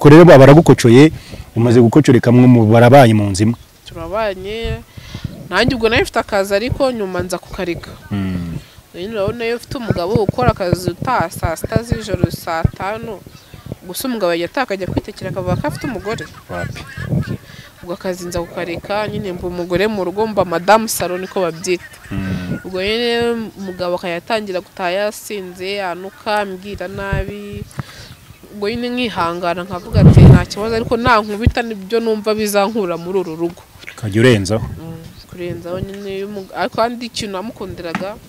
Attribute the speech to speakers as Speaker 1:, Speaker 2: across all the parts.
Speaker 1: Ko rero baragukocoye, umaze gukocoreka mwe barabaye mu nzu imwe.
Speaker 2: Turabanye nanjye ubwo nayo mfite akazi, ariko nyuma nza kukareka. Nyine urabona iyo ufite umugabo ukora akazi utaha saa 6 z'ijoro, saa 5, gusa umugabo yajya ataha akajya kwitekera akavuga ko afite umugore.
Speaker 1: Wapi.
Speaker 2: Ubwo akazi nza kukareka, nyine mba umugore mu rugo, mba madamu salo niko babyita. Ubwo nyine umugabo akayatangira gutaha yasinze, anuka, ambwira nabi. Ubwo nyine nkihangana nkavuga ati nta kibazo, ariko nta nkubita nibyo numva bizankura muri uru rugo.
Speaker 1: Ukajya urenzaho.
Speaker 2: Kurenzaho nyine, ariko kandi ikintu namukundiraga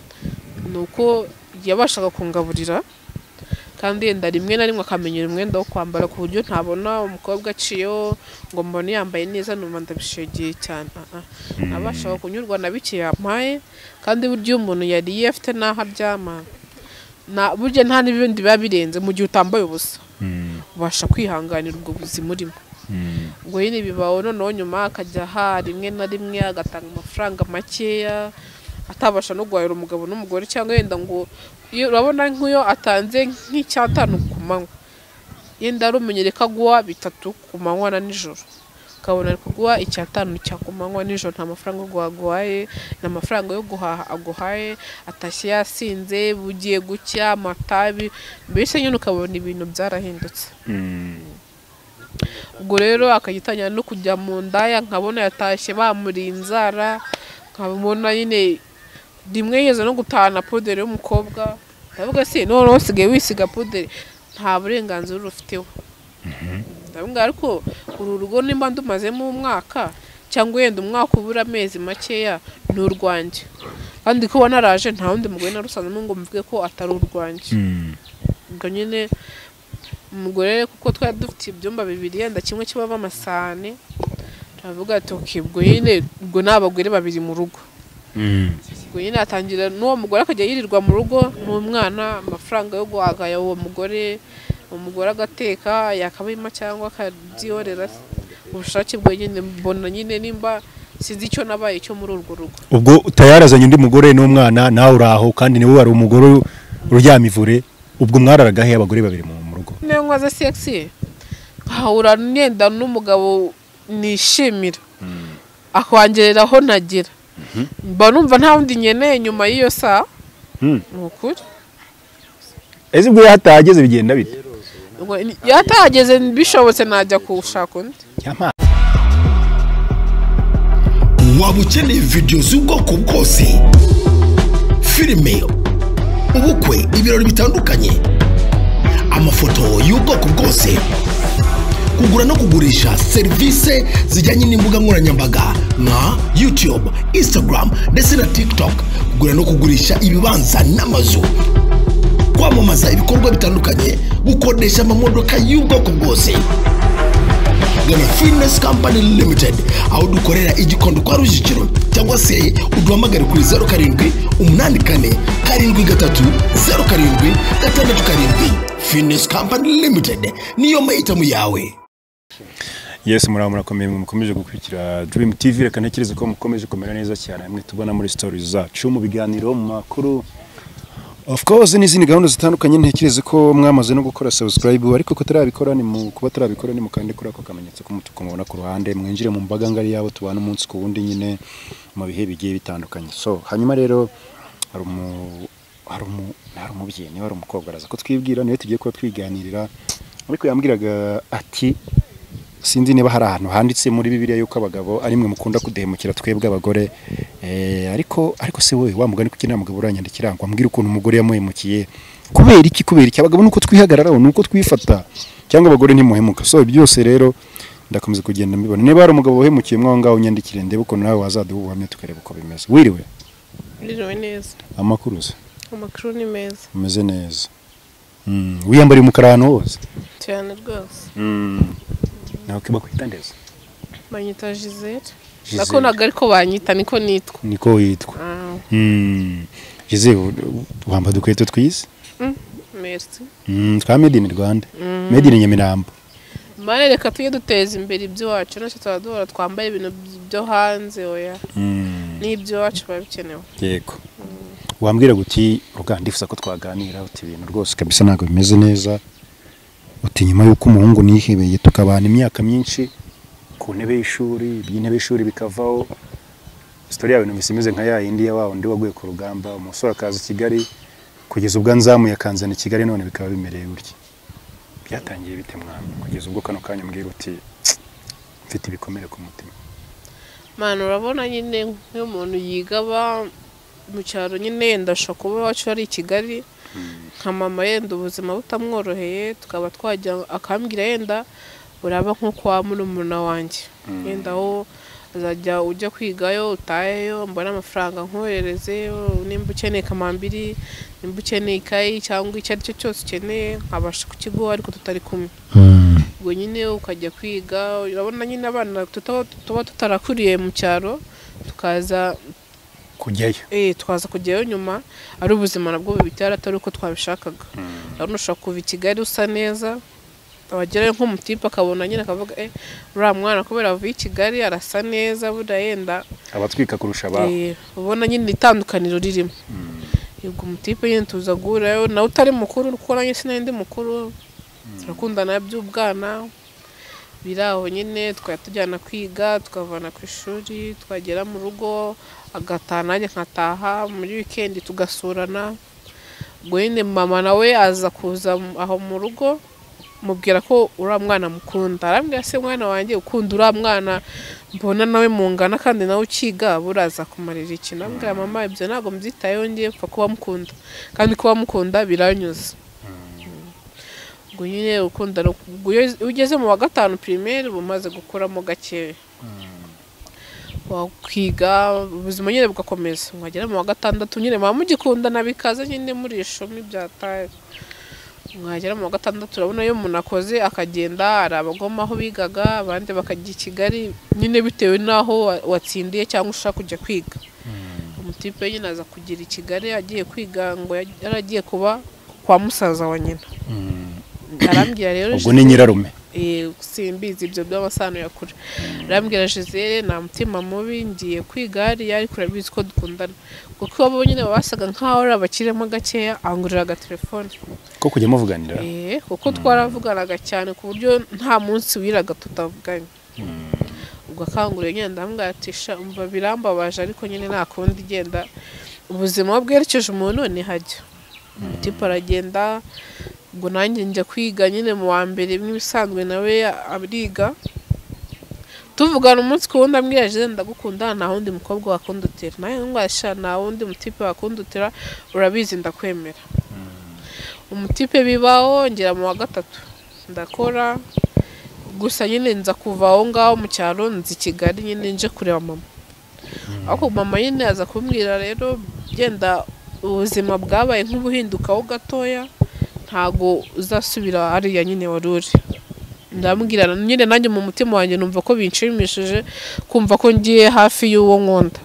Speaker 2: ni uko yabashaga kungaburira, kandi yenda rimwe na rimwe akamenyera umwenda wo kwambara, ku buryo ntabona umukobwa aciyeho ngo mbone yambaye neza numva ndabishegeye cyane. Nabashaga kunyurwa na bike yampaye, kandi burya iyo umuntu yariye afite n'aho aryama, burya nta n'ibindi biba birenze mu gihe utambaye ubusa, ubasha kwihanganira ubwo buzima urimo. Ubwo nyine bibaho, noneho nyuma akajya aha rimwe na rimwe agatanga amafaranga makeya, atabasha no guhahira umugabo n'umugore, cyangwa yenda ngo urabona nk'iyo atanze nk'icyatanu ku manywa, yenda arumenyere ko aguha 3 ku manywa na nijoro, ukabona ari kuguha 5 cya ku manywa nijoro, nta mafaranga yo guhaye, nta mafaranga yo guhaha aguhaye, atashye yasinze, bugiye gucya, amatabi, mbese nyine ukabona ibintu byarahindutse. Ubwo rero akagitangira no kujya mu ndaya, nkabona yatashye bamuri inzara, nkabona nyine rimwe yeze no gutahana puderi y'umukobwa, ndavuga se noneho usigaye wisiga puderi, nta burenganzira ufiteho. Ndavuga ariko uru rugo nimba ndumazemo umwaka cyangwa yenda umwaka ubura amezi makeya, ni urwanjye, kandi ko naraje nta wundi mugore narusanzemo ngo mvuge ko atari urwanjye. Ubwo nyine umugore kuko twari dufite ibyumba 2, yenda kimwe kibamo amasahani, ndavuga ati okay, ubwo nyine ubwo ni abagore 2 mu rugo. Ubwo nyine atangira n'uwo mugore akajya yirirwa mu rugo n'umwana, amafaranga yo guhagaya uwo mugore, umugore agateka yakabima cyangwa akabyiyorera ubushake bwe. Nyine mbona nyine nimba sinzi icyo nabaye cyo muri urwo rugo.
Speaker 1: Ubwo utayarazanye undi mugore n'umwana, nawe uraho, kandi niwe wari umugore uryama ivure, ubwo mwararaga he abagore 2 mu rugo?
Speaker 2: Niyo nkoze sexy nkahura nenda n'umugabo nishimira, akwangereraho nagira, mba numva nta wundi nkeneye nyuma y'iyo saa. Ni ukuri.
Speaker 1: Ese ubwo yatahageze bigenda bite?
Speaker 2: Yatahageze bishobotse najya kuwushaka undi.
Speaker 3: Waba ukeneye video z'ubwoko bwose, filime, ubukwe, ibirori bitandukanye, amafoto y'ubwoko bwose, kugura no kugurisha serivisi zijyanye n'imbuga nkoranyambaga nka YouTube, Instagram ndetse na TikTok, kugura no kugurisha ibibanza n'amazu, kwamamaza ibikorwa bitandukanye, gukodesha amamodoka y'ubwoko bwose. Gana Finesse Company Limited, aho dukorera igikondo kwa Rujugiro, cyangwa se uduhamagare kuri 07 84 73 07 67. Finesse Company Limited niyo mahitamo yawe.
Speaker 1: Yes, muraba murakomeye, mukomeje gukurikira Dream TV. Reka ntekereze ko mukomeje kumera neza cyane, mwe tubona muri stories zacu, mu biganiro, mu makuru, of course n'izindi gahunda zitandukanye. Ntekereze ko mwamaze no gukora subscribe, ariko ko tarabikora ni mu kuba tarabikora ni mukande kuri ako kamenyetso k'umutuku mubona ku ruhande, mwinjire mu mbaga ngari yabo tubana umunsi ku wundi nyine mu bihe bigiye bitandukanye. So hanyuma rero hari umubyeyi, niba ari umukobwa araza ko twibwira, niwe tugiye kuba twiganirira, ariko yambwiraga ati sinzi niba hari ahantu handitse muri Bibiliya yuko abagabo ari mwe mukunda kudehemukira twebwe abagore, ariko se wowe wa mugani kuki nta mugabo uranyandikira ngo ambwire ukuntu umugore yamuhemukiye? Kubera iki? Kubera iki? Abagabo nuko twihagararaho, nuko twifata, cyangwa abagore ntimuhemuka. So byose rero ndakomeza kugenda mbibona. Niba hari umugabo wahemukiye mwaho ngaho unyandikire, ndebe ukuntu nawe wazaduha ubuhamya tukareba uko bimeze. Wiriwe?
Speaker 2: Wiriwe neza.
Speaker 1: Amakuru se?
Speaker 2: Amakuru ni meza.
Speaker 1: Umeze neza. Wiyambariye umukara ahantu hose?
Speaker 2: Cyane rwose.
Speaker 1: Nawe bakwita ndeze?
Speaker 2: Banyita Gisele. Nako ntabwo ariko banyita, niko nitwa.
Speaker 1: Niko witwa. Gisele, wambaye udukweto twiza?
Speaker 2: Merci.
Speaker 1: Twa Made in Rwanda. Made in Nyamirambo.
Speaker 2: Mane reka tujye duteza imbere iby'iwacu, ntacyo tuba twambaye ibintu byo hanze, oya. N'iby'iwacu biba bikenewe.
Speaker 1: Yego. Wambwira guti Ruganda ndifuza ko twaganira, uti ibintu rwose kabisa ntabwo bimeze neza. Uti nyuma y'uko umuhungu nihebeye tukabana imyaka myinshi ku ntebe y'ishuri, iby'intebe y'ishuri bikavaho. Story yawe numvise imeze nka ya yindi ya wa wundi waguye ku rugamba, umusore akaza i Kigali kugeza ubwo nzamuye akanzana i Kigali, none bikaba bimereye gutya. Byatangiye bite mwana kugeza ubwo kano kanya umbwira uti mfite ibikomere ku mutima?
Speaker 2: Mwana urabona nyine nk'umuntu yigaba mu cyaro nyine yenda ashobora kuba iwacu ari i Kigali, nka mama yenda ubuzima butamworoheye, tukaba twajya akambwira yenda uraba nko kwa murumuna wanjye, yenda aho azajya ujya kwigayo utaheyo mbona amafaranga nkoherereze, nimba ukeneye kamambiri, nimba ukeneye ikayi cyangwa icyo ari cyo cyose ukeneye nkabasha kukiguha ariko tutari kumwe. Ubwo nyine ukajya kwiga, urabona nyine abana tuba tutarakuriye mu cyaro tukaza
Speaker 1: kujyayo,
Speaker 2: twaza kujyayo nyuma ari ubuzima nabwo bubitera atari uko twabishakaga. Urabona ushobora kuva i Kigali usa neza, abagerayo nk'umutipe akabona nyine akavuga uriya mwana kubera avuye i Kigali arasa neza, buriya yenda
Speaker 1: abatwika kurusha abaho.
Speaker 2: Ubona nyine itandukaniro ririmo. Ubwo umutipe nyine tuza guhurayo nawe utari mukuru, kuko nanjye sinari ndi mukuru, turakundana by'ubwana biraho nyine, twajya tujyana kwiga tukavana ku ishuri, twagera mu rugo agataha nanjye nkataha, muri wikendi tugasurana. Ubwo nyine mama nawe aza kuza aho mu rugo, mubwira ko uriya mwana mukunda, arambwira se mwana wanjye ukunda uriya mwana mbona nawe mungana kandi nawe ukiga buraza kumarira iki? Nambwira mama ibyo ntabwo mbyitayeho, ngiye mpfa kuba mukunda kandi kuba mukunda biranyuze. Ubwo nyine ukunda, iyo ugeze mu wa 5 primaire uba umaze gukuramo gakeya, wakwiga ubuzima nyine bugakomeza, mwagera mu wa 6 nyine mama mugikundana bikaza nyine muri ishumi byataye. Mwagera mu wa 6 urabona iyo umuntu akoze akagenda, hari abagoma aho bigaga abandi bakajya i Kigali nyine bitewe n'aho watsindiye cyangwa ushaka kujya kwiga. Umutipe nyine aza kugira i Kigali agiye kwiga, ngo yaragiye kuba kwa musaza wa nyina. Arambwira rero
Speaker 1: ubwo ni nyirarume,
Speaker 2: simbizi ibyo by'amasano ya kure. Arambwira Gisele nta mutima mubi, ngiye kwiga hariya ariko urabizi ko dukundana, kuko bo nyine basaga nkaho ari abakiremo gakeya, angurira agatelefone
Speaker 1: ko kujya muvuganira.
Speaker 2: Kuko twaravuganaga cyane ku buryo nta munsi wiraga tutavuganye. Ubwo akanguriye nyine ndamubwira ati sha umva birambabaje ariko nyine nta kundi, igenda ubuzima bwerekeje umuntu ntihajya. Umutipe aragenda, ubwo nanjye njya kwiga nyine mu wa mbere nk'ibisanzwe nawe ariga, tuvugana umunsi ku wundi, ambwira Gisele ndagukunda nta wundi mukobwa wakundutira, nawe ngwasha nta wundi mutipe wakundutira, urabizi ndakwemera. Umutipe bibaho ngera mu wa 3 ndakora, gusa nyine nza kuva aho ngaho mu cyaro nzi Kigali nyine nje kureba mama. Ariko mama nyine aza kumbwira rero genda ubuzima bwabaye nk'ubuhindukaho gatoya, ntago uzasubira hariya nyine wari uri. Ndamubwira nyine nanjye mu mutima wanjye numva ko binshimishije kumva ko ngiye hafi y'uwo nkunda.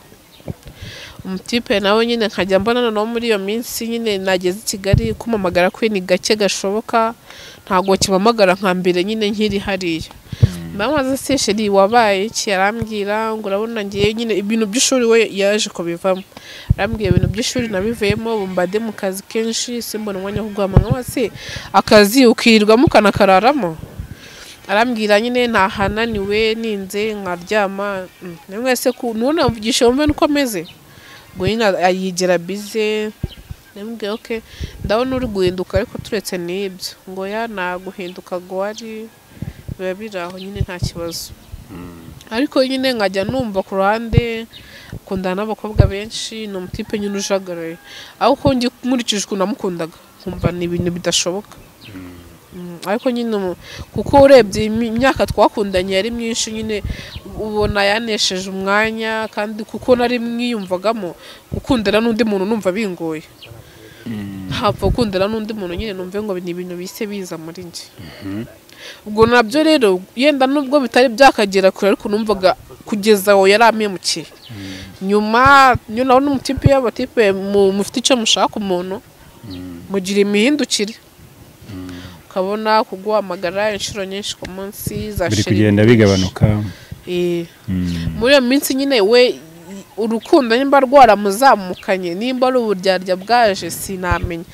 Speaker 2: Umutipe nawe nyine nkajya mbona noneho muri iyo minsi nyine nageze i Kigali kumamagara kwe ni gake gashoboka, ntago kimamagara nka mbere nyine nkiri hariya. Mama se sheri wabaye iki? Arambwira ngo urabona ngiye nyine ibintu by'ishuri we yaje kubivamo, arambwira ibintu by'ishuri nabivuyemo bumbade mu kazi kenshi simbona umwanya wo kuguhamagara. Se akazi ukirirwamo ukanakararamo? Arambwira nyine ntahananiwe ninze nkaryama, namwe se nuna mvugisha wumve nuko ameze. Ubwo nyine ayigira bize, namubwiye okay ndabona uri guhinduka ariko turetse n'ibyo, ngo ya naguhinduka ngo ari biba biri aho nyine nta kibazo. Ariko nyine nkajya numva ku ruhande akundana n'abakobwa benshi, ni umutipe nyine ujagaraye, ariko nkurikije ukuntu namukundaga nkumva ni ibintu bidashoboka. Ariko nyine kuko urebye imyaka twakundanye yari myinshi nyine ubona yanesheje umwanya, kandi kuko nari mwiyumvagamo gukundana n'undi muntu numva bingoye, ntapfa gukundana n'undi muntu nyine numve ngo ni ibintu bise biza muri njye. Ubwo nabyo rero yenda nubwo bitari byakagera kure ariko numvaga kugeza aho yari ampemukiye. Nyuma nawe n'umutipe y'abatipe mufite icyo mushaka umuntu mugira imihindukire, ukabona kuguhamagara inshuro nyinshi ku munsi za
Speaker 1: biri kugenda bigabanuka.
Speaker 2: Muri iyo minsi nyine we urukundo nimba rwaramuzamukanye nimba ari uburyarya bwaje sinamenya.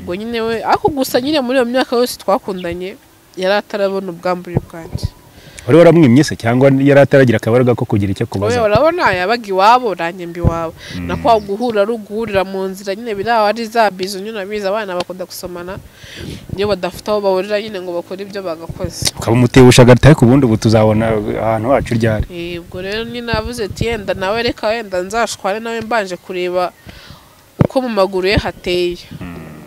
Speaker 2: Ubwo nyine we ariko gusa nyine muri iyo myaka yose twakundanye Yari atarabona ubwambure bwanjye.
Speaker 1: Wari waramwimye se cyangwa yari ataragira akabaraga ko kugira icyo kubaza?
Speaker 2: Oya, urabona yabaga iwabo nanjye mbi iwabo, nako guhura ari uguhurira mu nzira nyine, biriya ari za bizu nyine abizi abana bakunda gusomana iyo badafite aho bahurira nyine ngo bakore ibyo bagakoze.
Speaker 1: Ukaba umutebusha agahita, ariko ubundi ubu tuzabona ahantu hacu ryari?
Speaker 2: Ubwo rero nyine navuze ati yenda nawe reka wenda nzashwane nawe mbanje kureba uko mu maguru ye hateye.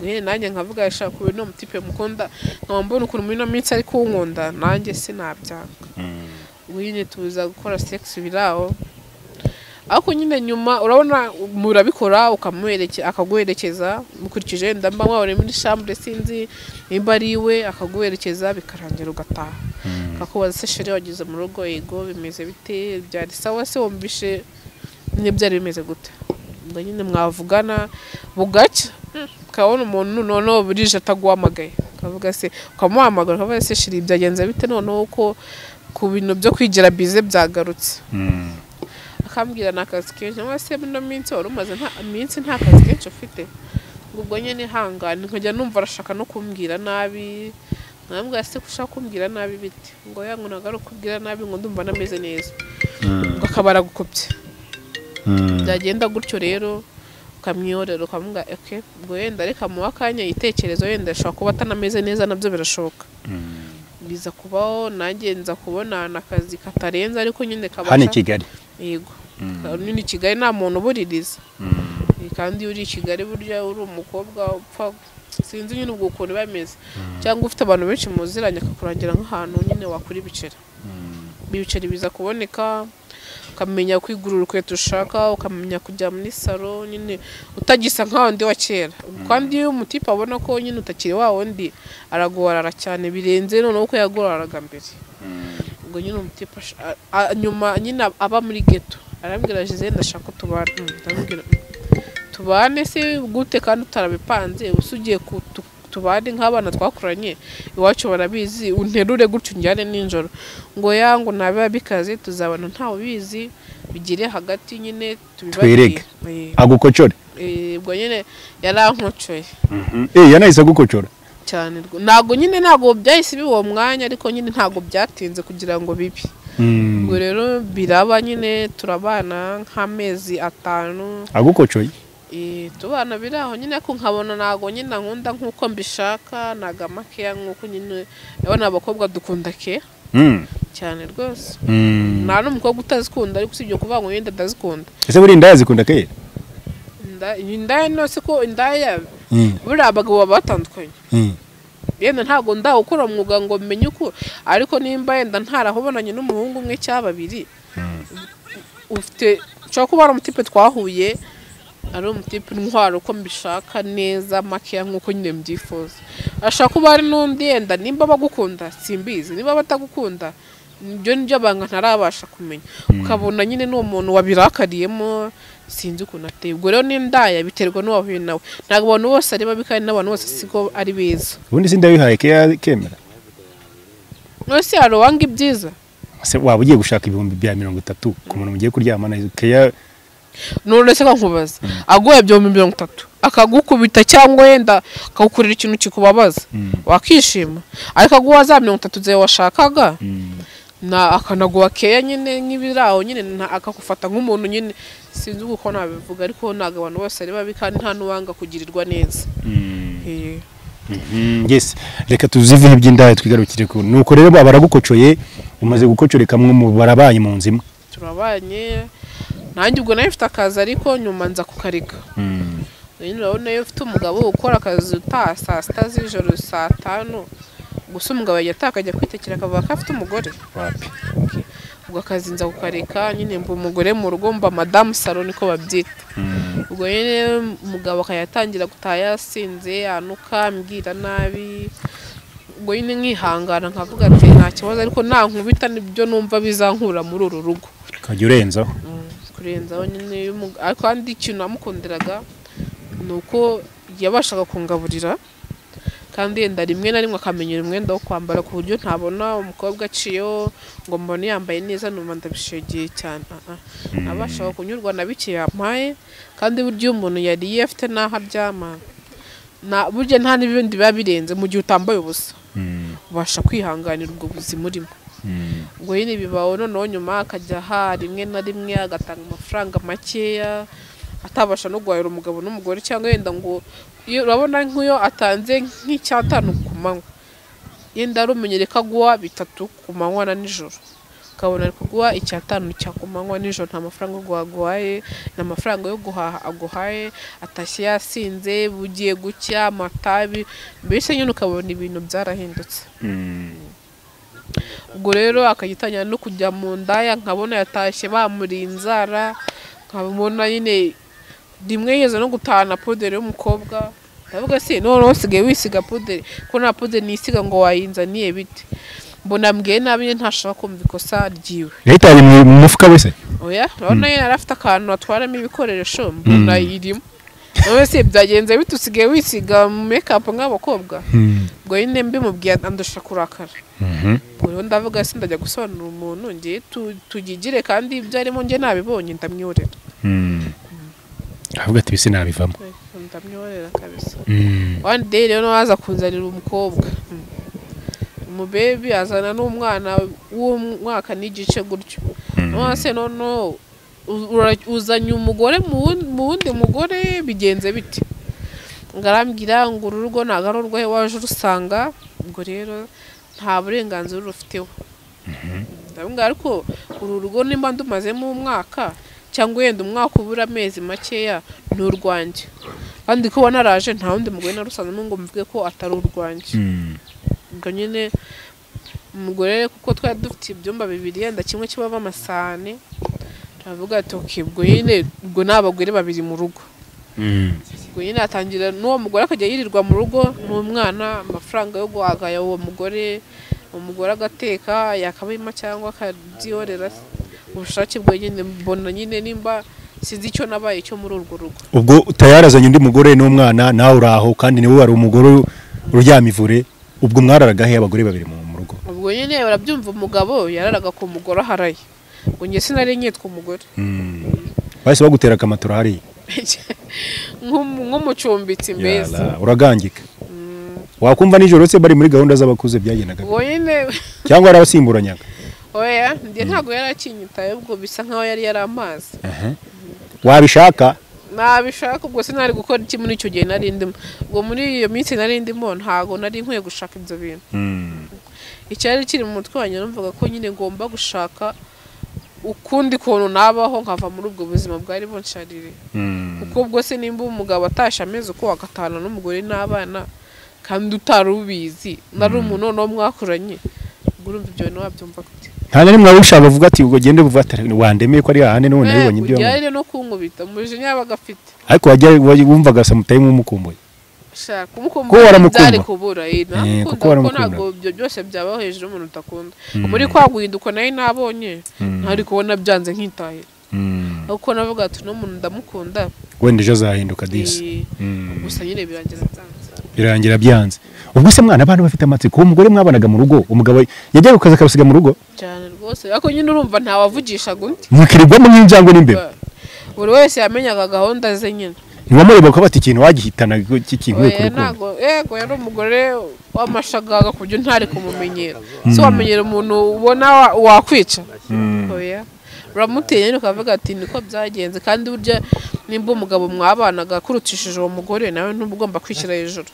Speaker 2: Nanjye nkavuga ashaka kuba no mutipe mukunda, nkaba mbona ukuntu muri ino minsi ari kunkunda, nanjye sinabyanga. Ubwo nyine tuza gukora sex biraho, ariko nyine nyuma urabona murabikora ukamuherekeza akaguherekeza mukurikije wenda mba mwabonye muri chambre sinzi nimba ari iwe, akaguherekeza bikarangira ugataha. Akakubaza se chérie wageze mu rugo, yego bimeze bite, byari sawa se, wumvishe nyine byari bimeze gute? Ubwo nyine mwavugana bugacya ukabona umuntu noneho burije ataguhamagaye, ukavuga se ukamuhamagara ukavuga se chérie byagenze bite noneho ko ku bintu byo kwigira bize byagarutse. Akambwira ni akazi kenshi, cyangwa se ino minsi wari umaze nta minsi nta kazi kenshi ufite, ubwo nyine ihangane. Nkajya numva arashaka no kumbwira nabi, nkambwira se ko ushaka kumbwira nabi bite, ngo ya ngo ntabwo ari ukubwira nabi, ngo ndumva nameze neza, ngo akaba aragukopye. Byagenda gutyo rero ukamwiyorera ukamubwira okay, ubwo wenda reka muhe akanya yitekerezo, wenda ashobora kuba atanameze neza nabyo birashoboka. Biza kubaho nanjye nza kubona akazi katarenze ariko nyine kabasha
Speaker 1: hano i Kigali.
Speaker 2: Yego, nyine i Kigali nta muntu ubuririza, kandi iyo uri i Kigali burya uri umukobwa upfa sinzi nyine ubwo ukuntu bameze, cyangwa ufite abantu benshi muziranye akakurangira nk'ahantu nyine wakura ibiceri. Ibiceri biza kuboneka, ukamenya kwigurira urukweto ushaka, ukamenya kujya muri salo nyine utagisa nka wundi wa kera. Kandi iyo umutipe abona ko nyine utakiri wa wundi aragorara cyane birenze noneho uko yagoraraga mbere. Ubwo nyine umutipe nyuma nyine aba muri ghetto arambwira Gisele ndashaka tubane, ndamubwira tubane se gute kandi utarabipanze, usugiye tubane nk'abana twakuranye iwacu barabizi, unterure gutyo njyane nijoro, ngo ya ngo nabiba bikaze tuzabana ntawe ubizi, bigire hagati nyine
Speaker 1: tubibagire agukocore.
Speaker 2: Ubwo nyine yarankocoye.
Speaker 1: Yanahise agukocora
Speaker 2: cyane, ntago nyine ntago byahise biba uwo mwanya, ariko nyine ntago byatinze kugira ngo bibe. Ubwo rero biraba nyine turabana nk'amezi 5
Speaker 1: agukocoye.
Speaker 2: Tubana biraho nyine ko nkabona ntago nyine nkunda nkuko mbishaka, naga makeya nkuko nyine ndabona abakobwa dukunda ke cyane rwose. Nta n'umukobwa utazikunda, ariko usibye kuvuga ngo yenda ndazikunda.
Speaker 1: Ese buri indaya zikunda ke?
Speaker 2: Indaya no siko indaya buri abagabo baba batandukanye. Yenda ntago ndawukora umwuga ngo menye uko, ariko nimba yenda ntarahobonanye n'umuhungu umwe cyangwa babiri, ufite nshobora kuba ari umutipe twahuye ari umutipe intwaro uko mbishaka neza makeya nkuko nyine mbyifuza, ashaka kuba ari n'undi yenda nimba bagukunda simbizi, niba batagukunda ibyo nibyo banga ntarabasha kumenya, ukabona nyine n'uwo muntu wabirakariyemo sinzi ukuntu ateye. Ubwo rero n'indaya biterwa n'uwahuye nawe, ntabwo abantu bose ari babi kandi n'abantu bose siko ari beza.
Speaker 1: Ubundi si ndabihaye kemera
Speaker 2: nose hari uwanga ibyiza.
Speaker 1: Se waba ugiye gushaka 30,000 ku muntu mugiye kuryamana keya?
Speaker 2: None se nkubaza aguye 30,000 akagukubita cyangwa yenda akagukorera ikintu kikubabaza wakishima, ariko aguha za 30 zawe washakaga na akanaguha keya nyine nk'ibiraho nyine akakufata nk'umuntu nyine sinzi uko nabivuga, ariko ntago abantu bose ari babi kandi nta n'uwanga kugirirwa neza.
Speaker 1: Yes, reka tuzive iby'indaya twigarukire ku nuko rero baragukocoye, umaze gukocoreka mwe barabaye mu nzima.
Speaker 2: Turabanye nanjye ubwo nayo mfite akazi ariko nyuma nza kukareka. Nyine urabona iyo ufite umugabo ukora akazi utaha saa 6 z'ijoro saa 5, gusa umugabo yajya akajya kwitekera akavuga ko afite umugore. Ubwo akazi nza kukareka nyine mba umugore mu rugo, mba madamu salo niko babyita. Ubwo nyine umugabo akayatangira gutaha yasinze anuka ambwira nabi, ubwo nyine nkihangana nkavuga ati nta kibazo ariko nta nkubita nibyo numva bizankura muri uru rugo.
Speaker 1: Ukajya urenzaho
Speaker 2: kurenzaho nyine, ariko kandi ikintu namukundiraga ni uko yabashaga kungaburira, kandi yenda rimwe na rimwe akamenyera umwenda wo kwambara ku buryo ntabona umukobwa aciyeho ngo mbone yambaye neza numva ndabishegeye cyane. Abashaga kunyurwa na bike yampaye, kandi burya iyo umuntu yariye afite n'aho aryama burya nta n'ibindi biba birenze mu gihe utambaye ubusa. Ubasha kwihanganira ubwo buzima urimo. Ubwo nyine bibaho, noneho nyuma akajya aha rimwe na rimwe agatanga amafaranga makeya atabasha no guhahira umugabo n'umugore, cyangwa yenda ngo urabona nk'iyo atanze nk'icyatanu ku manywa, yenda arumenyere ko aguha 3 ku manywa na nijoro, ukabona ari kuguha 5 cya ku manywa nijoro, nta mafaranga aguhaye, nta mafaranga yo guhaha aguhaye, atashye yasinze, bugiye gucya, amatabi, mbese nyine ukabona ibintu byarahindutse. Ubwo rero akagitangira no kujya mu ndaya, nkabona yatashye bamuri inzara, nkabona nyine rimwe yeza no gutahana puderi y'umukobwa, ndavuga se noneho usigaye wisiga puderi, ko nta puderi nisiga ngo wayinzaniye bite? Mbona mbwiye nabi ntashaka kumva ikosa ryiwe.
Speaker 1: Yahita mu mufuka wese?
Speaker 2: Oya, urabona yari afite akantu atwaramo ibikoresho, mbona irimo. None se byagenze bite usigaye wisiga make up nk'abakobwa? Ubwo nyine mbimubwiye andusha kurakara. Ubwo rero ndavuga se ndajya gusobanura umuntu ngiye tugigire, kandi ibyo arimo njye nabibonye, ndamwiyorera.
Speaker 1: Avuga ati bise nabivamo.
Speaker 2: Ndamwiyorera kabisa. One day rero waza kunzanira umukobwa. Umubebi azana n'umwana w'umwaka n'igice gutyo. None se noneho uzanye umugore mu wundi mugore bigenze bite? Ngarambwira ngo uru rugo ntago ari urwo waje urusanga, ubwo rero nta burenganzira rufiteho. Ndavuga ariko uru rugo nimba ndumazemo umwaka cyangwa yenda umwaka ubura amezi makeya ni urwanjye, kandi ko naraje nta wundi mugore narusanzemo ngo mvuge ko atari urwanjye. Ubwo nyine umugore kuko twari dufite ibyumba 2 yenda kimwe kibamo amasahani, turavuga ati okay, ubwo nyine ubwo ni abagore 2 mu rugo. Ubwo nyine atangira n'uwo mugore akajya yirirwa mu rugo n'umwana, amafaranga yo guhagaya uwo mugore, umugore agateka yakabima cyangwa akabyiyorera ubushake bwe nyine. Mbona nyine nimba sinzi icyo nabaye cyo muri urwo rugo.
Speaker 1: Ubwo tayarazanye undi mugore n'umwana, nawe uraho kandi niwe wari umugore uryama ivure, ubwo mwararaga he abagore 2 mu rugo?
Speaker 2: Ubwo nyine urabyumva, umugabo yararaga ku mugore aharaye, ngo njye sinari nyitwa umugore.
Speaker 1: Bahise bagutera akamatora hariya
Speaker 2: nk'umucumbitsi mbese.
Speaker 1: Uragangika. Wakumva nijoro se bari muri gahunda z'abakuze byagendaga.
Speaker 2: Ubwo nyine
Speaker 1: cyangwa yarabasimburanyaga?
Speaker 2: Oya, njye ntago yarakinyitaye, ubwo bisa nkaho yari yaramazi.
Speaker 1: Wabishaka?
Speaker 2: Nabishaka, ubwo sinari gukora iki muri icyo gihe nari ndimo. Ubwo muri iyo minsi nari ndimo ntago nari nkwiye gushaka ibyo bintu. Icyari kiri mu mutwe wanjye numvaga ko nyine ngomba gushaka ukundi kuntu nabaho nkava muri ubwo buzima bwari bunsharire. Kuko ubwo se nimba umugabo atasha ameze uko agatana n'umugore n'abana kandi utarubizi, nari umuntu no mwakuranye, ubwo urumva ibyo bintu wabyumva gute?
Speaker 1: Nta nari mwabusha bavuga ati ubwo gende buva wandemeye ko ari ahane none nabibonye ibyo.
Speaker 2: Yari no kunkubita umujinya yabaga afite.
Speaker 1: Ariko wajya wumvaga samutaye nk'umukumbuye.
Speaker 2: Shaka kumukumbura byari kubura kuko ntabwo ibyo byose byabaho hejuru umuntu utakunda. Muri kwa guhinduka nayo nabonye ntari kubona byanze nkitahira. Kuko navuga ati no muntu ndamukunda,
Speaker 1: wenda ejo azahinduka disi.
Speaker 2: Gusa nyine birangira byanze.
Speaker 1: Birangira byanze. Ubwo se mwana abantu bafite amatsiko, uwo mugore mwabanaga mu rugo, umugabo yajyaga kukaza akabasiga mu rugo?
Speaker 2: Cyane rwose, ariko nyine urumva ntawavugishaga undi.
Speaker 1: Mukirirwamo nk'injangwe n'imbeba.
Speaker 2: Buri wese yamenyaga gahunda ze nyine.
Speaker 1: Ntiwamureba ko bati ikintu wagihitana kikinkuye ku rukundo.
Speaker 2: Yego, yari umugore w'amashagaga ku buryo ntari kumumenyera. So wamenyera umuntu ubona wakwica. Oya. Uramuteye nyine ukavuga ati niko byagenze, kandi burya nimba umugabo mwabanaga akurutishije uwo mugore nawe ntubugomba kwishyira hejuru.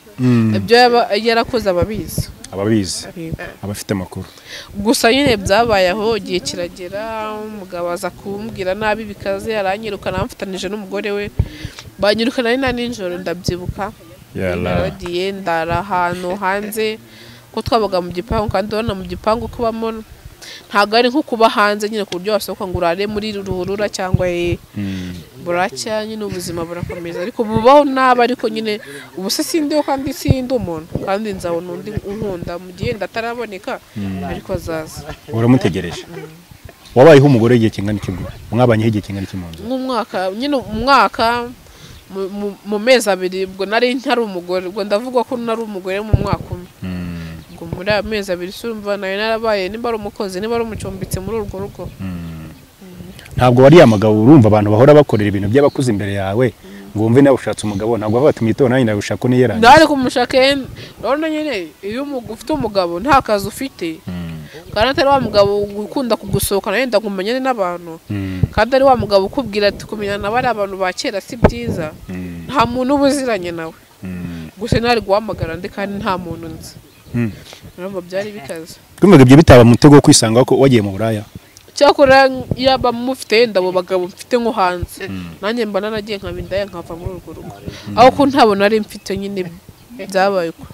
Speaker 2: Ibyo yarakoze ababizi.
Speaker 1: Ababizi. Abafite amakuru.
Speaker 2: Gusa nyine byabaye aho igihe kiragera, umugabo aza kumbwira nabi bikaze, aranyirukana amfatanije n'umugore we. Banyirukana ari na nijoro ndabyibuka. Naragiye ndara ahantu hanze ko twabaga mu gipangu, kandi ubona mu gipangu kubamo ntabwo ari nko kuba hanze nyine ku buryo wasohoka ngo urare muri ruhurura cyangwa buracya nyine ubuzima burakomeza, ariko bubaho nabi. Ariko nyine ubu se sindiho kandi sindi umuntu, kandi nzabona undi unkunda mu gihe ndataraboneka, ariko azaza.
Speaker 1: Uramutegereje. Wabayeho umugore igihe kingana iki? Mwabanyeho igihe kingana iki mu nzu?
Speaker 2: Nk'umwaka nyine, umwaka mu mezi 2 ubwo nari ntari umugore, ubwo ndavuga ko nari umugore mu mwaka umwe. Ubwo muri ayo mezi 2 urumva nayo narabaye nimba ari umukozi niba ari umucumbitsi muri urwo rugo.
Speaker 1: Ntabwo wari amagabo, urumva abantu bahora bakorera ibintu by'abakuze imbere yawe, Ngo wumve nawe ushatse umugabo, ntabwo bavuga ati mwitoho nanjye nagushaka ko niyerangiza.
Speaker 2: Ndari kumushaka, urabona nyine iyo ufite umugabo nta kazi ufite, kandi atari wa mugabo ukunda kugusohokana yenda kumenyane n'abantu, kandi ari wa mugabo ukubwira ati kumenyana na bariya abantu ba kera si byiza, nta muntu uba uziranye nawe. Gusa nari guhamagara ndi kandi nta muntu nzi. Urumva byari bikaze.
Speaker 1: Twumvaga ibyo bitaba mutego wo kwisanga ko wagiye mu buraya.
Speaker 2: Cyakora yaba mufite yenda abo bagabo mfite nko hanze, nanjye mba naragiye nkaba indaya nkava muri urwo rugo. Aho ko ntabona ari mfite nyine byabaye uko.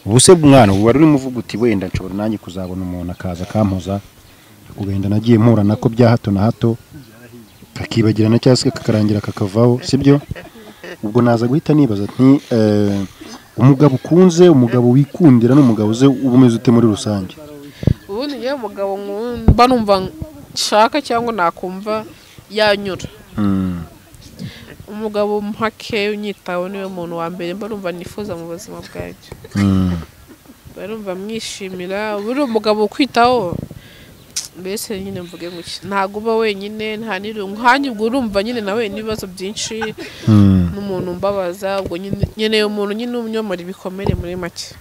Speaker 1: Ubu se mwana wari urimo uvuga uti wenda nshobora nanjye kuzabona umuntu akaza akampoza, ugenda nagiye mpura nako bya hato na hato kakibagirana cyangwa se kakarangira kakavaho, sibyo? Ubwo naza guhita nibaza nti umugabo ukunze, umugabo wikundira n'umugabo uze uba umeze ute muri rusange?
Speaker 2: Ubundi ngewe umugabo mba numva nshaka cyangwa nakumva yanyura. Umugabo mpake unyitaho niwe muntu wa mbere mba numva nifuza mu buzima bwanjye. Mba numva mwishimira, buri umugabo ukwitaho mbese nyine mvuge ngo iki, ntago uba wenyine, nta n'irungu nkanjye, ubwo urumva nyine nawe n'ibibazo byinshi n'umuntu mbabaza, ubwo nkeneye umuntu nyine umyomora ibikomere muri make.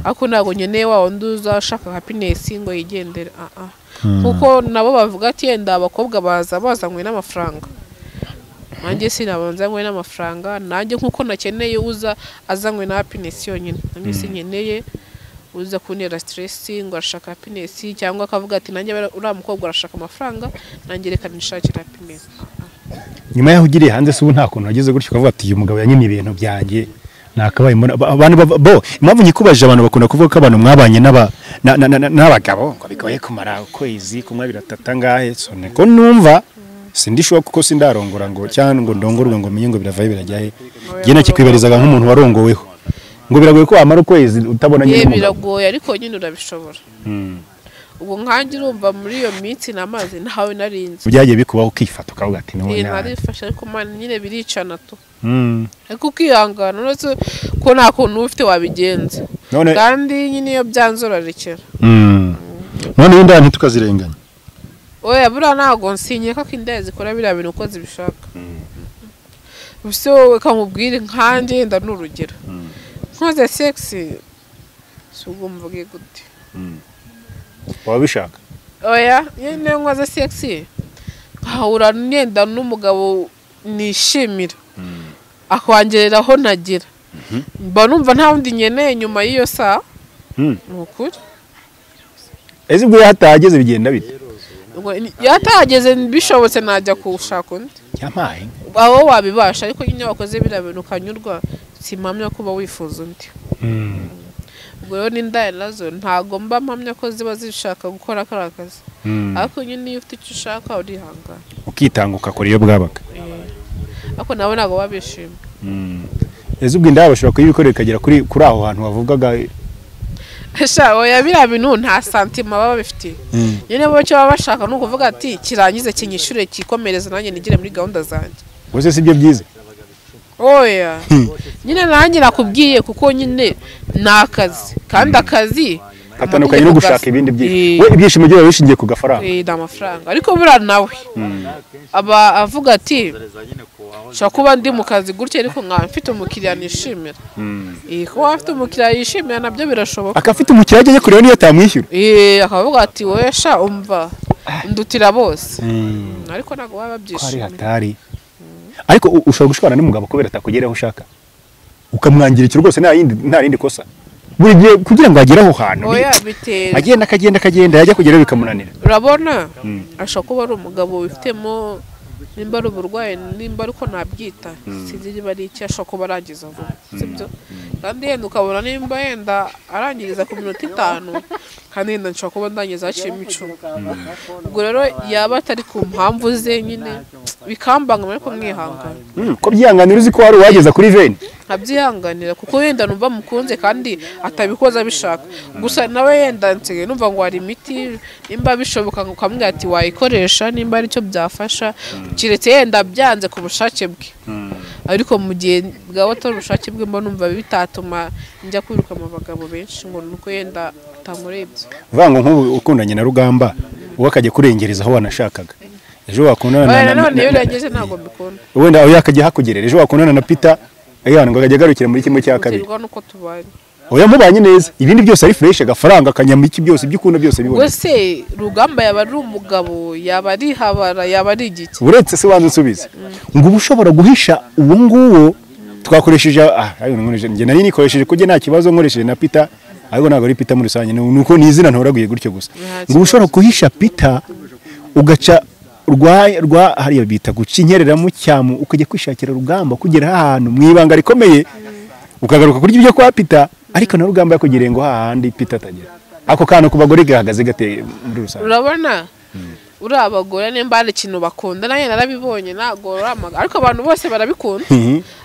Speaker 2: Ariko ntabwo nkeneye wa wundi uzashaka happiness ngo yigendere, kuko nabo bavuga ati yenda abakobwa baza bazanywe n'amafaranga, nanjye sinabanza nkwe n'amafaranga, nanjye nkuko nakeneye uza azanywe na happiness yonyine, nanjye sinkeneye uza kuntera stress ngo arashaka happiness, cyangwa akavuga ati nanjye uriya mukobwa arashaka amafaranga, nanjye reka nishakire happiness.
Speaker 1: Nyuma yaho ugiriye hanze se ubu nta kuntu wageze gutyo ukavuga ati uyu mugabo yanyimye ibintu byanjye nakabaye mbona abantu bo? Impamvu nyikubajije, abantu bakunda kuvuga ko abantu mwabanye n'abagabo ngo bigoye kumara ukwezi kumwe biratata ngahe, so niko numva sindishuwa kuko sindarongora ngo cyangwa ngo ndongorwe ngo menye ngo biravaye birajya he. Njye nakikwibarizaga nk'umuntu warongoweho ngo biragoye ko wamara ukwezi utabona nyine umugabo.
Speaker 2: Biragoye ariko nyine urabishobora. Ubwo nkanjye urumva muri iyo minsi namaze ntawe narinze.
Speaker 1: Byagiye bikubaho ukifata ukavuga ati none
Speaker 2: narifashe, ariko man nyine biricana to. Ariko ukihangana uretse ko nta kuntu ufite wabigenza. Kandi nyine iyo byanze urarekera.
Speaker 1: None inda ntitukazirenganya.
Speaker 2: Oya buriya ntago nsinyeka ko indaya zikora biriya bintu uko zibishaka. Ubuse wowe kamubwire nkanjye yenda ni urugero. Nkoze sex si ubwo mvuge gute?
Speaker 1: Waba ubishaka?
Speaker 2: Oya nyine nkoze sex nkahura nenda n'umugabo nishimira, akwangerera aho nagira, mba numva nta wundi nkeneye nyuma y'iyo saa. Ni ukuri.
Speaker 1: Ese ubwo hatageze bigenda bite?
Speaker 2: Yatageze bishobotse najya kuwushaka undi.
Speaker 1: Yampaye
Speaker 2: aho wabibasha, ariko nyine wakoze biriya bintu ukanyurwa, simpamya kuba wifuza undi. Ubwo rero n'indaya nazo ntago mba mpamya ko ziba zishaka gukora kariya kazi, ariko nyine iyo ufite icyo ushaka urihangana
Speaker 1: ukitanga ugakora iyo bwabaga,
Speaker 2: ariko nabo ntabwo baba bishimye.
Speaker 1: Ese ubwo indaya bashobora kuyikorera ikagera kuri aho hantu wavugaga?
Speaker 2: Sha oya biriya bintu nta santima baba babifitiye. Nyine bo icyo baba bashaka ni ukuvuga ati kirangize kinyishyure kikomereze nanjye nigire muri gahunda zanjye.
Speaker 1: Ubwo se sibyo byiza?
Speaker 2: Oya nyine nanjye nakubwiye kuko nyine ni akazi, kandi akazi
Speaker 1: atandukanye no gushaka ibindi byinshi. We ibyishimo byawe bishingiye ku gafaranga.
Speaker 2: Ni amafaranga, ariko buriya nawe aba avuga ati nshobora kuba ndi mu kazi gutya ariko nkaba mfite umukiriya nishimira. Kuba afite umukiriya yishimira nabyo birashoboka.
Speaker 1: Akafite umukiriya ajya kureba niyo atamwishyura.
Speaker 2: Akavuga ati wowe sha umva ndutira bose. Ariko ntabwo baba babyishimiye.
Speaker 1: Hatari. Ariko ushobora gushwana n'umugabo kubera atakugeraho ushaka, ukamwangira icyo rwose nta rindi kosa. Buri gihe kugira ngo agere aho hantu agenda akagenda akagenda yajya kugeraho bikamunanira.
Speaker 2: Urabona ashobora kuba ari umugabo wifitemo nimba ari uburwayi nimba ariko nabyita sinzi niba ari icyo, ashobora kuba arangiza vuba, sibyo? Kandi yenda ukabona nimba yenda arangiriza ku minota 5, kandi yenda nshobora kuba ndangiza haciyemo 10. Ubwo rero yaba atari ku mpamvu ze nyine bikambangamira, ariko mwihangana.
Speaker 1: Ko byihanganira uzi ko wari uwageza kuri veni?
Speaker 2: Nkabyihanganira kuko yenda numva mukunze kandi atabikoza abishaka. Gusa nawe yenda nsigaye numva ngo hari imiti nimba bishoboka ukamubwira ati wayikoresha nimba aricyo byafasha, keretse yenda byanze ku bushake bwe. Ariko mu gihe bwaba atari ubushake bwe mba numva bitatuma njya kwiruka mu bagabo benshi ngo nuko yenda atankoreye ibyo.
Speaker 1: Uvuga ngo nk'ubu ukundanye na Rugamba uwo akajya kurengereza aho wanashakaga, Ejo wakundana
Speaker 2: na none iyo urengeje ntabwo mbikunda.
Speaker 1: Wenda aho yakajya hakugerera ejo wakundana na Peter ayana ngo akajya agarukira muri kimwe cya kabiri.
Speaker 2: Biterwa nuko tubanye.
Speaker 1: Oya mubanye neza ibindi byose ari fresh agafaranga akanyama iki byose ibyo ukunda byose bibona.
Speaker 2: Wese Rugamba yaba ari umugabo yaba ari habara yaba ari igiki.
Speaker 1: Uretse se wanze nsubize ngo uba ushobora guhisha uwo nguwo twakoresheje ayo nkoresheje nge nari nikoresheje kujye nta kibazo nkoresheje na Peter ariko ntabwo ari Peter muri rusange nuko ni izina ntoraguye gutyo gusa. Ngo ushobora guhisha Peter ugaca rwa hariya bita guca inyerera mu cyamu ukajya kwishakira Rugamba kugera ahantu mu ibanga rikomeye ukagaruka kurya ibyo kwa Peter ariko na Rugamba yakugereye ngo hahandi Peter atagera. Ako kantu ku bagore gahagaze gate muri rusange.
Speaker 2: Urabona uri abagore nimba ari ikintu bakunda naye narabibonye ntago ariko abantu bose barabikunda.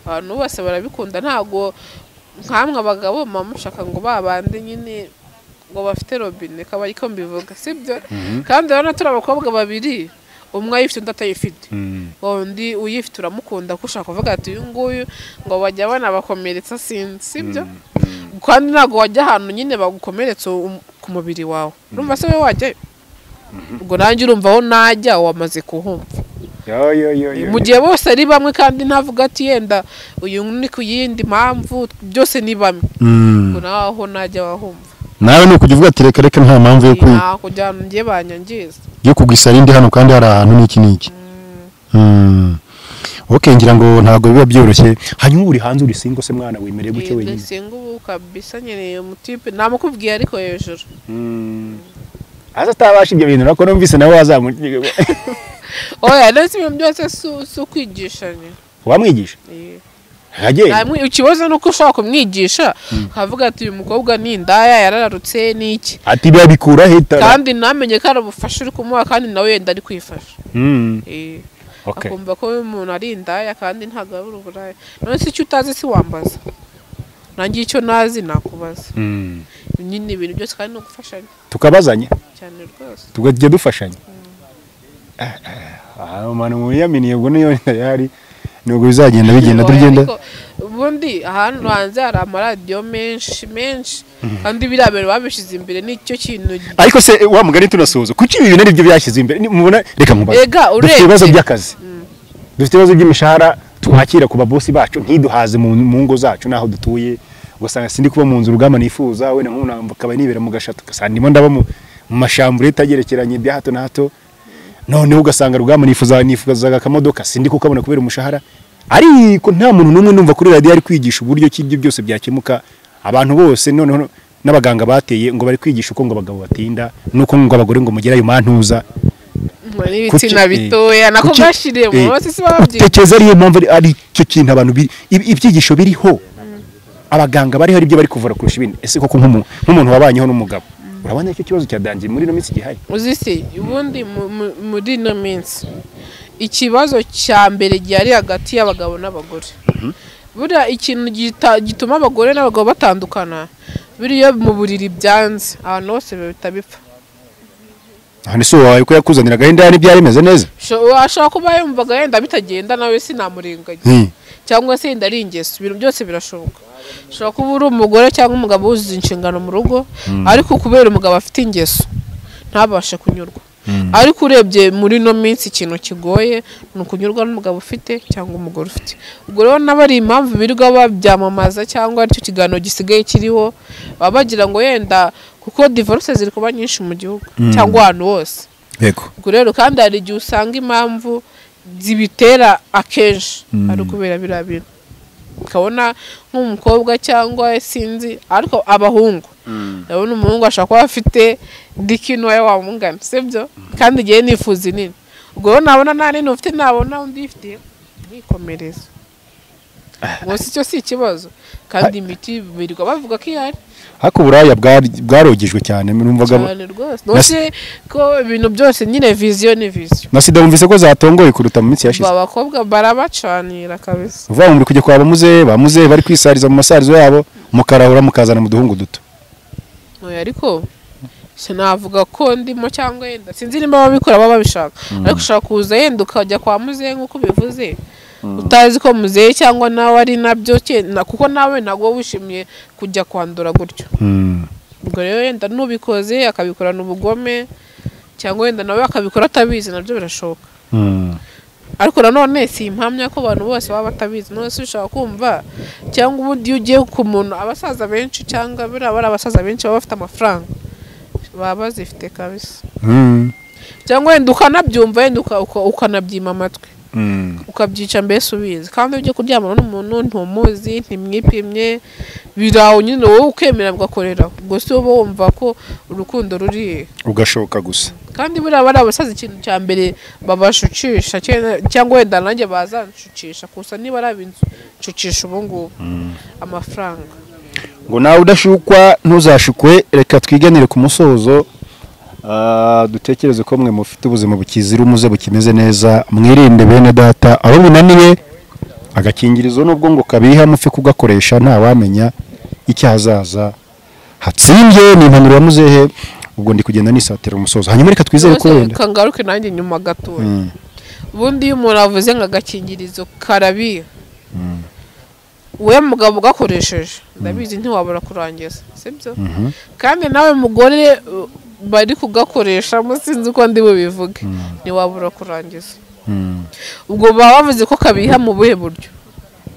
Speaker 2: Abantu bose barabikunda ntago nkamwe abagabo mama mushaka ngo babande nyine ngo bafite robine kaba iko mbivuga sibyo. Kandi urabona turi abakobwa babiri umwe ayifite undi atayifite. Undi uyifite uramukunda ko ushaka kuvuga ati uyu nguyu ngo bajya banabakomeretsa sinzi sibyo. Kandi ntago wajya ahantu nyine bagukomeretsa ku mubiri wawe. Urumva se wowe wajyayo? Ubwo nanjye urumva aho najya wamaze kuhumva. Mu gihe bose ari bamwe kandi ntavuga ati yenda uyu ni ku yindi mpamvu byose ni bamwe. Ubwo nawe aho najya wahumva.
Speaker 1: Nawe ni ukujya uvuga ati reka reka nta mpamvu yo
Speaker 2: kujyana ngiye banyangiza.
Speaker 1: Yo kugwisa rindi hano kandi hari ahantu n'iki n'iki. Okay ngira ngo ntago biba byoroshye. Hanyuma uri hanze uri single se mwana wemereye gutyo wenyine?
Speaker 2: Single ubu kabisa nyene umutipe namukubwiye ariko hejuru.
Speaker 1: Aza atabasha ibyo bintu nako numvise nawe wazamu.
Speaker 2: Oya ndetse ibintu byose si ukwigishanya.
Speaker 1: Wamwigisha?
Speaker 2: Eh. Ikibazo nuko ushaka kumwigisha akavuga ati uyu mukobwa ni indaya yarararutse n'iki.
Speaker 1: Ati babikura hitara.
Speaker 2: Kandi namenye ko ari ubufasha uri kumuha kandi nawe yenda ari kwifasha.
Speaker 1: Okay.
Speaker 2: Akumva ko umuntu ari indaya kandi ntago ari uburaya. None se icyo utazi si wambaza. Nanjye icyo nazi nakubaza. Nyine ibintu byose kandi no gufashanya.
Speaker 1: Tukabazanya?
Speaker 2: Cyane rwose.
Speaker 1: Tukajya dufashanya. Mwana muyaminiye ubwo niyo yari nubwo bizagenda bigenda tugenda.
Speaker 2: Ubundi ahantu hanze hari amaradiyo menshi menshi kandi birabere babishize imbere nicyo kintu.
Speaker 1: Ariko se wa mugani tunasoza kuki ibi bintu aribyo byashyize imbere mubona reka nkubaze. Dufite ibibazo by'akazi. Dufite ibibazo by'imishahara twakira ku babosi bacu ntiduhaze mu ngo zacu naho dutuye. Ugasanga sindi kuba mu nzu Rugamba nifuza wenda nk'ubu akaba nibera mu gashato ugasanga ndimo ndaba mu mashambure itagerekeranye bya hato na hato. None ugasanga Rugamba nifuzaga akamodoka sindi kukabona kubera umushahara. Ariko nta muntu n'umwe numva kuri radio ari kwigisha uburyo ki ibyo byose byakemuka. Abantu bose none n'abaganga bateye ngo bari kwigisha uko ngo abagabo batinda nuko ngo abagore ngo mugera ayo mantuza
Speaker 2: n'ibitsina bitoya nako bashiriye mu bose si babyiye.
Speaker 1: Utekereza ariyo mpamvu ari cyo kintu abantu ibyigisho biriho abaganga bariho ari byo bari kuvura kurusha ibindi. Ese koko nk'umuntu wabanyeho n'umugabo urabona icyo kibazo cyadangiye muri no minsi gihari?
Speaker 2: Uzi se ubundi muri no minsi ikibazo cya mbere gihari hagati y'abagabo n'abagore. Buriya ikintu gituma abagore n'abagabo batandukana biriyo mu buriri byanze ahantu hose bitabipfa.
Speaker 1: Hano se wawe ko yakuzanira agahinda yani byari bimeze neza?
Speaker 2: Ashobora kuba yumvaga yenda bitagenda nawe sinamurenganya. Cyangwa se yenda ari ingeso ibintu byose birashoboka. Ushobora kuba uri umugore cyangwa umugabo wuzuza inshingano mu rugo ariko kubera umugabo afite ingeso ntabashe kunyurwa. Ariko urebye muri no minsi ikintu kigoye ni ukunyurwa n'umugabo ufite cyangwa umugore ufite. Ubwo rero n'abari impamvu birirwa babyamamaza cyangwa aricyo kiganiro gisigaye kiriho baba bagira ngo yenda kuko divorce ziri kuba nyinshi mu gihugu cyangwa ahantu hose.
Speaker 1: Yego.
Speaker 2: Ubwo rero kandi hari igihe usanga impamvu zibitera akenshi ari kubera biriya bintu. Ukabona nk'umukobwa cyangwa sinzi ariko abahungu ndabona umuhungu ashaka kuba afite diki ntoya wamungana sibyo kandi igihe nifuza inini. Ubwo rero nabona nta nini ufite nabona undi ifite nikomereza. Ngo si cyo si ikibazo kandi imiti birirwa bavuga ko ihari.
Speaker 1: Hako uburaya bwarogejwe cyane numvaga
Speaker 2: cyane rwose. Nose ko ibintu byose nyine vision ni vision.
Speaker 1: Na sida wumvise ko zatongoye kuruta mu minsi yashize.
Speaker 2: Abakobwa barabacanira kabisa.
Speaker 1: Uvuga ngo kujya kwa bamuze bari kwisariza mu masarizo yabo mukarahura mukazana mu duhungu duto.
Speaker 2: Oya ariko sinavuga ko ndimo cyangwa yenda sinzi nimba babikora baba babishaka. Ariko ushaka kuza yenda ukajya kwa muze nkuko bivuze. Utazi ko muzehe cyangwa nawe ari nabyo kuko nawe ntago wishimiye kujya kwandura gutyo. Ubwo rero yenda nubikoze akabikorana ubugome cyangwa wenda nawe akabikora atabizi nabyo birashoboka. Ariko nanone si impamya ko abantu bose baba batabizi. None se ushaka kumva cyangwa ubundi iyo ugiye ku muntu, abasaza benshi cyangwa biriya bari abasaza benshi baba bafite amafaranga, baba bazifite kabisa. Cyangwa wenda ukanabyumva, wenda ukanabyima amatwi, ukabyica mbese ubizi. Kandi iyo ugiye kuryamana n'umuntu ntumuzi, ntimwipimye, biraho nyine wowe ukemera ugakorera. Ubwo si uba wumva ko urukundo ruri
Speaker 1: ugashoka gusa.
Speaker 2: Kandi buriya bari abasaza ikintu cya mbere babashucisha, cyangwa wenda nanjye bazanshucisha, gusa niba ari abinshucisha ubu ngubu amafaranga.
Speaker 1: Ngo nawe udashukwa ntuzashukwe. Reka twiganire ku musozo, dutekereze ko mwe mufite ubuzima bukizira umuze, bukimeze neza. Mwirinde bene data, abo binaniye agakingirizo nubwo ngo kabiha mufe kugakoresha, ntawamenya icyahazaza hatsimbye. Ni impanuro ya muzehe. Ubwo ndi kugenda nisatira umusozo. Hanyuma reka twizere ko wenda
Speaker 2: kangaruke nanjye nyuma gatoya. Ubundi iyo umuntu avuze ngo agakingirizo karabiha, we mugabo ugakoresheje ndabizi ntiwabura kurangiza, sibyo? Kandi nawe mugore bari kugakoresha, musinzi uko ndi bubivuge, ntiwabura kurangiza. Ubwo baba bavuze ko kabiha mu buhe buryo?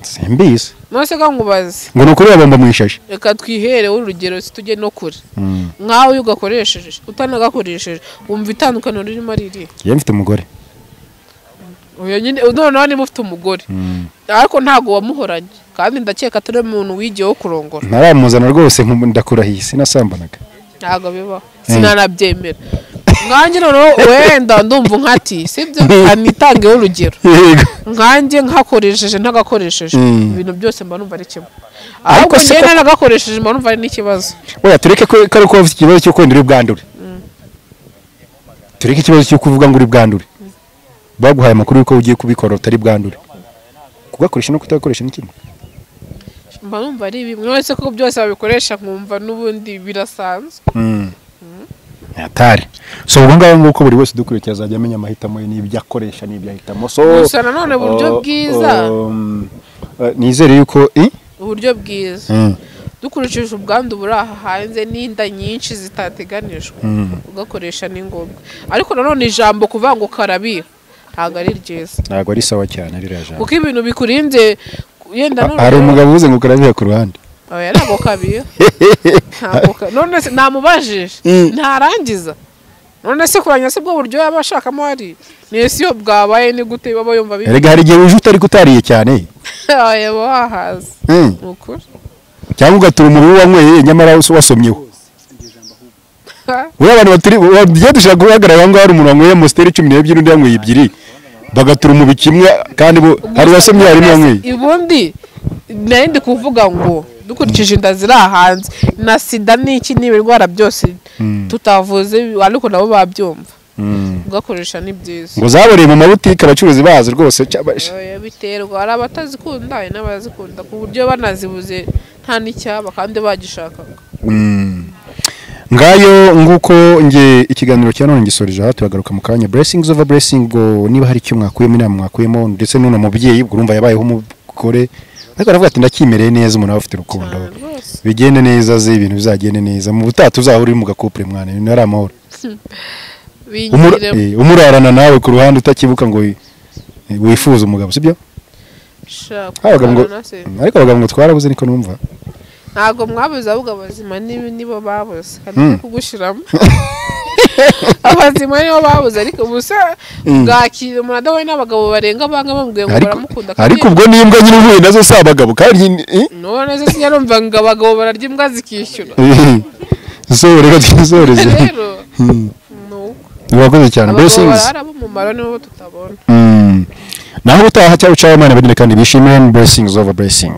Speaker 1: Simbizi.
Speaker 2: None se nkubaze,
Speaker 1: ngo ni ukuri babomba mu ishashi?
Speaker 2: Reka twihere urugero, situjye no kure. Nkawe iyo ugakoresheje utanagakoresheje wumva itandukaniro ririmo riri?
Speaker 1: Iyo mfite umugore.
Speaker 2: Oya nyine noneho niba ufite umugore, ariko ntago wamuhoranye, kandi ndakeka atari umuntu wigiye wo kurongora.
Speaker 1: Ntaramuzana rwose, ndakurahiye sinasambanaga.
Speaker 2: Ntago bibaho, sinanabyemera. Nkanjye noneho wenda ndumva nkati, sibyo? Anitangeho urugero. Nkanjye nkakoresheje ntagakoresheje, ibintu byose mba numva ari kimwe. Ahubwo njye nagakoresheje mba numva ari n'ikibazo.
Speaker 1: Oya tureke ko ari ko ufite ikibazo cyo kwenda uri bwandure. Tureke ikibazo cyo kuvuga ngo uri bwandure. Baguhaye amakuru yuko ugiye kubikora utari bwandure. Kugakoresha no kutagakoresha ni kimwe.
Speaker 2: Mba numva ari bimwe, uretse ko byose babikoresha nkumva n'ubundi birasanzwe.
Speaker 1: Atari. So ubwo ngaho nguko buri wese dukurikira azajya amenya amahitamo ye n'ibyo akoresha n'ibyo ahitamo. So
Speaker 2: gusa nanone uburyo bwiza,
Speaker 1: nizere yuko
Speaker 2: uburyo bwiza dukurikije ubwandu buri aha hanze n'inda nyinshi zitateganijwe, ugakoresha ni ngombwa. Ariko nanone ijambo kuvuga ngo karabiha ntabwo ari ryiza,
Speaker 1: ntabwo ari sawa cyane ririya jambo,
Speaker 2: kuko ibintu bikurinze yenda. None
Speaker 1: hari umugabo uvuze ngo karabiha ku ruhande.
Speaker 2: Oya ntabwo kabiha, ntabwo none se namubajije ntarangiza. None se kuranya se bwo buryo yaba ashakamo hari nese iyo bwabaye ni gute baba yumva
Speaker 1: bi? Erega hari igihe uje utari kutariye cyane.
Speaker 2: Oya wahaze ukuri,
Speaker 1: cyangwa ugatura umubiri wanyweye nyamara wasomyeho. Uri abantu baturi bagiye dushaka guhagarara ngo hari umuntu wanyweye Amstel 12 undi yanyweye 2, bagatura umubiri kimwe, kandi bo hari wasomye hari wanyweye.
Speaker 2: Ubundi nari ndi kuvuga ngo dukurikije inda ziri hanze na sida n'iki n'ibirwara byose tutavuze, ariko nabo babyumva. Ugakoresha ni byiza.
Speaker 1: Ngo zaboreye mu mabutike abacuruzi bazo rwose.
Speaker 2: Biterwa, hari abatazikunda hari n'abazikunda, ku buryo banazibuze nta n'icyaba kandi bagishakaga.
Speaker 1: Ngayo nguko nge ikiganiro cya none ngisoreje aha, turagaruka mu kanya. Blessings over blessing, ngo niba hari icyo mwakuyemo inama mwakuyemo, ndetse n'uno mubyeyi ubwo urumva yabayeho umugore, ariko aravuga ati ndakimereye neza, umuntu aba afite urukundo, bigende neza, ze ibintu bizagende neza mu butaha tuzahura mu gakupure mwana, ibintu ari amahoro. Umurarana nawe ku ruhande utakibuka ngo wifuza umugabo, sibyo? Ariko abagabo ngo twarabuze niko numva.
Speaker 2: Ntabwo mwabuze, ahubwo abazima nibo babuze, kandi kugushiramo abazima nibo babuze. Ariko ubusa bwakira umuntu adahuye n'abagabo barenga banga bamubwiye ngo baramukunda.
Speaker 1: Ariko ubwo n'imbwa nyine uhuye nazo si abagabo kandi
Speaker 2: none se sinarumva ngo abagabo bararya imbwa zikishyura.
Speaker 1: So reka twisoreze
Speaker 2: rero nuko
Speaker 1: urakoze cyane. Blessings
Speaker 2: ari ab'umumaro nibo tutabona.
Speaker 1: Naho utaha cyangwa ucaye Imana bagende kandi bishimire. Blessings over blessing.